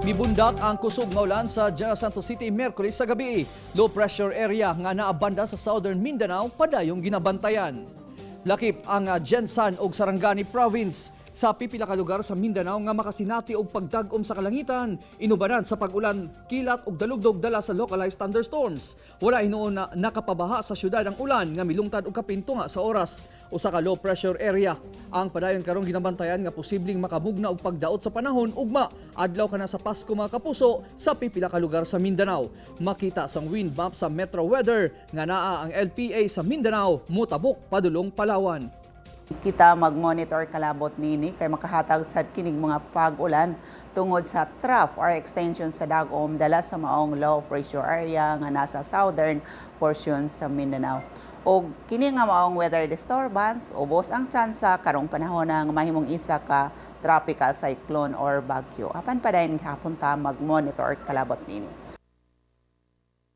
Mibundak ang kusog nga ulan sa General Santos City Miyerkules sa gabi. Low pressure area nga naabanda sa Southern Mindanao padayong ginabantayan. Lakip ang Gensan ug Sarangani Province sa pipila ka lugar sa Mindanao nga makasinati og pagdag-om sa kalangitan inubanan sa pag-ulan, kilat ug dalugdog dala sa localized thunderstorms. Wala hinuon na nakapabaha sa syudad ang ulan nga milungtad og kapin tunga sa oras. Usa ka low pressure area ang padayon karong ginabantayan nga posibleng makamugna og pagdaot sa panahon ugma adlaw kana sa Pasko, mga kapuso, sa pipila ka lugar sa Mindanao. Makita sang wind map sa Metro Weather nga naa ang LPA sa Mindanao mutabok padulong Palawan. Kita mag-monitor kalabot nini kay makahatag sad kinig mga pag-ulan tungod sa trough or extension sa dagom dala sa maong low pressure area nga nasa southern portion sa Mindanao. Og kini nga maong weather disturbance, ubos ang tsansa karong panahon nga mahimong isa ka tropical cyclone or bagyo. Apan padayon gihapon ta mag-monitor kalabot nini.